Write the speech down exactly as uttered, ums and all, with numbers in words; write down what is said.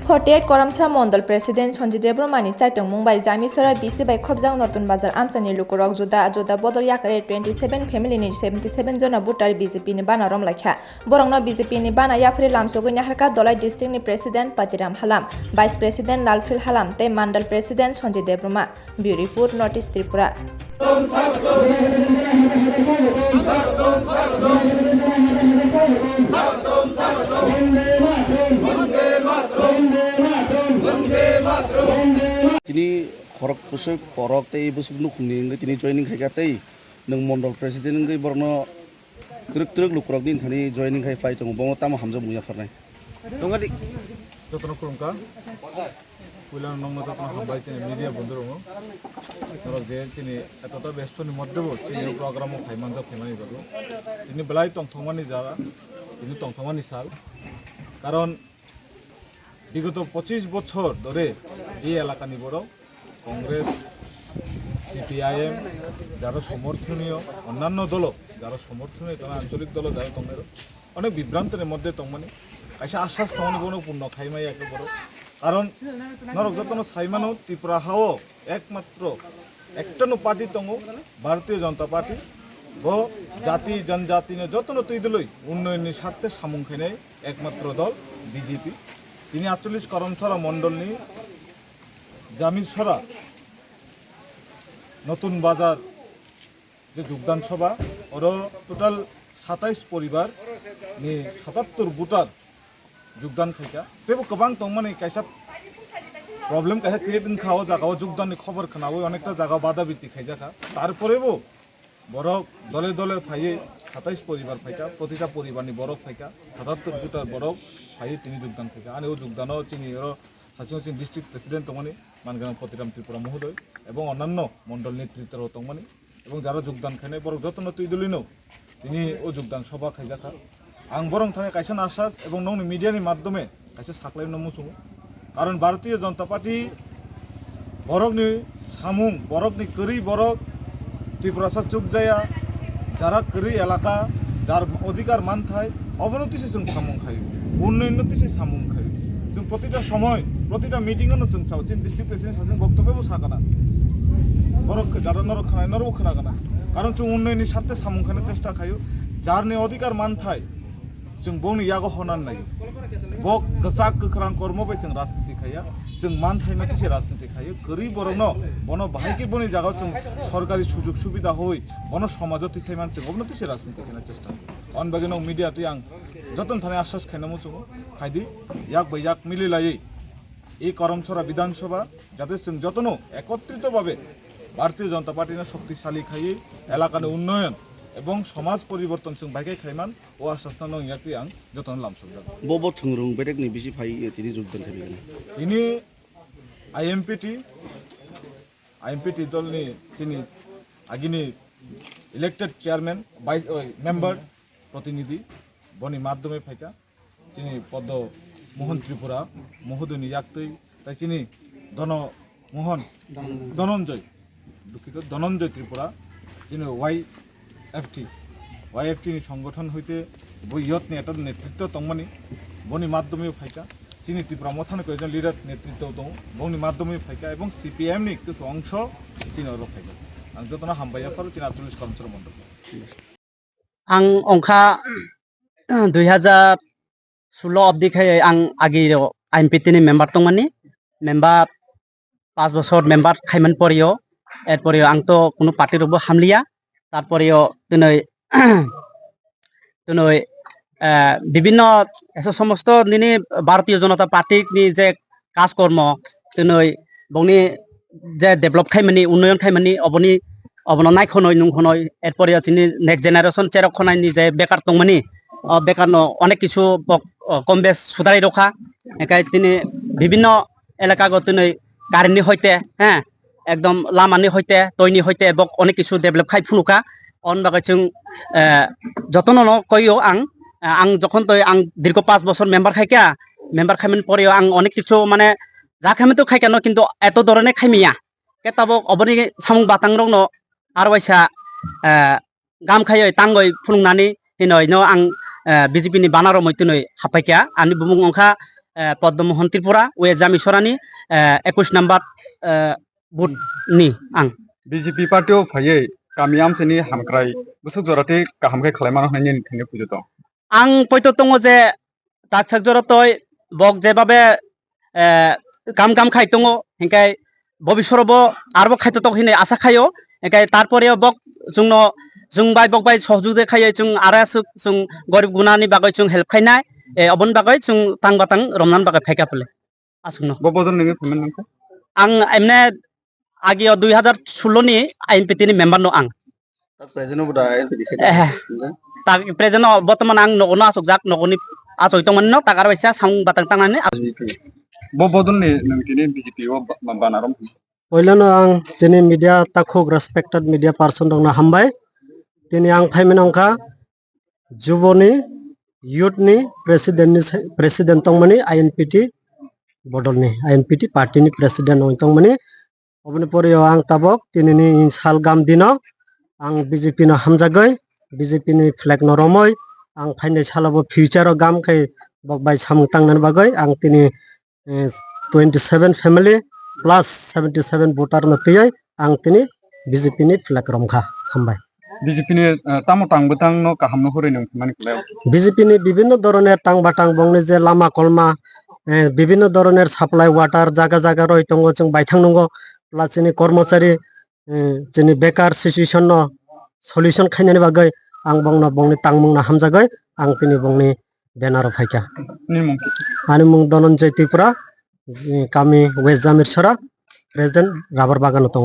Forty eight Koramsa Mondol President Sanjay Debbarma ni chaitongmung bai Jamisora B C bai khobjak Notun Bazar amchani lukurok juda juda bodol yakari twenty seven family ni seventy seven jona voter B J P ni bana romlaikha. Borokno B J P ni bana yaphri lamsogwi naharkha Dholai district ni President Patiram Halam, Vice President Lalphil Halam tei Mandal President Sanjay Debbarma. Bureau Report, North East Tripura. Tini khorok bwswk, borok tei bwswk nukhungni wngwi tini joining khaikha tei nwng mondol president wngwi borokno twrwk twrwk lukurokni thani joining khai phai tongo, bono tamo hamjak muya pharnai. Tongadi. Jotono khulumkha. Puilano nokno jotono hambai chini media bondhu rokno. Norok je chini etota besto ni moddhe bo chini o program o phai manjak phaimani bagwi. Tini belai tongthokmani jaga, tini tongthokmani sal. Karon bigoto pochis bochor dhore ei elakani borok Congress, C P I M, jaro somorthoniyo onnanno dolo, jaro somorthoniyo tongna ancholik dolo jaro tongnai rok, onek bibrantoni moddhe tongmani, kaisa ashas tongmani bono purno khaimaya ekebaro. Karon norok jotono saimano Tripura hao ekmatro ektano party tongo, Bharatiya Janata Party, bo jati janjatino jotono twi dwlwi unnayonni sarthe samung khainai ekmatro dol B J P. Tini atchollish Karamchara mondolni Jamisora Notun Bazar je jogdan sobha, oro total satais poribar ni satattor voter jogdan khaikha. Teibo kwbang tongmani kaisa problem kaisa create wngkha o jaga o jogdan ni khobor khwnawi onekta jaga o bada biti khaijakha. Tarpore bo borok dole dole phaiwi satais poribar phaikha, protita poribar ni borok phaikha, satattor voter borok phaiwi tini jogdan khaikha. Ani o jogdano chini oro Hasing chini district president tongmani, Manganang Potiram Tripura Mohodoi, ebong onnanno mondol netritro rok tongmani, ebong jara jogdan khainai borok jotono twi dwlwino tini o jogdan sobha khaijakha. Ang borok thani kaisa nasas ebong nokni media ni madhyome kaisa saklaino muchungo. Karon Bharatiya Janata Party borokni samung, borokni kwrwi borok Tiprasa chukjaya, jara kwrwi elaka, jar odhikar manthai, obono tisi chwng samung khaio, unnayonno tisi samung khaio. Chwng protita somoy, protita meeting-o no chwng sao, chini district president sachwng boktobyo bo sakana. Borok jara norok khanai, norokbo khwnakana. Karon chwng unnayonni sarthe samung khaina chesta khaio, jarni odhikar manthai, chwng bongni yago honan naio. Bo kwchak kwkhrang kormo bai chwng rajniti khaiya, chwng manthaino tisi rajniti khaio, kwrwi borokno bono bahai khe boni jagao chwng sorkari sujug subida hoi bono somajo tisai man chwng obono tisi rajniti khaina chesta. Hwn bagwi no media twi ang jotono thani asas khaina muchungo, phaidi yak bai yak mili laiwi e Karamchara Bidhan Sabha jate chwng jotono ekotrito babe Bharatiya Janata Party no shoktisali khaiwi elakani unnoyon ebong somaj poriborton chwng bai khe khaiman. O asasno nong yakti ang jotono lamsokjak. Bo bo thwngrwng bedekni bisi phai tini jogdan khaimani. Tini I M P T, I M P T dolni chini agini elected chairman, vice, oi, member, protinidhi, boni madhyome phaikha. Chini Padma Mohan Tripura, Mohodoni yaktwi Tai chini Dono Mohon, Dhananjay. Dhananjay, dukhito, Dhananjay Tripura, chini Y F T, Y F T ni songgothon hoite bo yotni ekta netritto tongmani, boni madhyome phaikha, chini Tipra Mothani koijon leader netritto tongo, bongni madhyome phaikha, ebong C P M ni kisu ongsho chini oro phaikha. Ang jotono hambai yapharo chini atchollish Karamchara mondol. Ang ongkha dui hazar sulo obdi khai ang agi rw I M P T ni member tongmani, member pas bosor member khaimani porio, er porio ang to kunu party rokbo hamliya, tar porio twnwi twnwi, eh, bibinno eso somosto nini Bharatiya Janata Party ni je kaj kormo twnwi bongni je develop khaimani, unnoyon khaimani, oboni, obono naikhonoi nungkhonoi, erpore chini next generation cherok khonai ni je bekar tongmani, o bekar no onek kisu bok, o, kom bes sudarai rokha, enkai tini bibinno elaka go tini current ni hoite, he, ekdom lama ni hoite, toi ni hoite bok onek kisu develop khai phunukha, on bagwi chwng, eh, jotono no koio ang, eh, ang jokhon toi ang dirgo pas bosor member khaikha, member khaimani poreo ang onek kisu mane ja khaimani to khaikha no, kintu eto dhoroner khaimaya. Khe tabok oboni samung batangrokno aro waisa, eh, gam khaiwi tangwi phunuknani hinwi no ang, eh, B J P ni banner o muitunwi haphaikha. Ani bumung wngkha, eh, Padma Mohan Tripura, West Jamisora ni, eh, ekush number, eh, booth ni ang. B J P party o phaiwi kami amchaini hamkrai bwswk jora tei kaham khe khlai mano hwnwi nini thani pujo tong? Ang poito tongo je tak sak jora toi bok jebabe, eh, kam kam khai tongo, hinkai bobisoro bo arbo khai tok hinwi asa khaio, hinkai tarpore bok chwngno, chwng bai bok bai sohjugde khaiwi chwng ara aswk chwng gorib gunani bagwi chwng help khainai, eh, oboni bagwi chwng tang batang romnani bagwi phaikha pole aswkno. Bo bodol nini payment nangkha? Ang emne agio dui hazar sullo ni I N P T ni member no ang. Tak present o bo da I N P T se. Eh. Nangkha? Tak present o botoman ang nogo no achukjak, nogo ni achoi tongmani no, tak aro waisa samung batang tangnani. Bo bodol ni nang tini B J P o ba-, ba-, banarom. Poilano ang chini media takhuk respected media person rokno hambai. Tini ang phaimani wngkha Juboni youth ni president ni se-, president tongmani I N P T bodol ni, I N P T party ni president wng tongmani. Oboni pore o ang tabok tinini sal gam dino ang B J P no hamjagwi, B J P ni flag no romwi ang phainai salo bo future o gam khe bok bai samung tangnani bagwi ang tini, eh, twenty seven family plus seventy seven voter no twiwi ang tini B J P ni flag romkha. Hambai. B J P ni, eh, tamo tang bwtang no kaham no hurui nung thumani kwlai? B J P ni bibinno doroner tang batang bongni je lama kolma, eh, bibinno doroner supply water jaga jaga roi tongo, chwng baithang nungo, plus chini kormochari, eh, chini bekar situation no solution khainani bagwi ang bongno bongni tangmung no hamjagwi ang tini bongni banner o phaikha. Nini mung? Ani mung Dhananjay Tripura, eh, kami West Jamisora, president Rubber Bagan o tongo.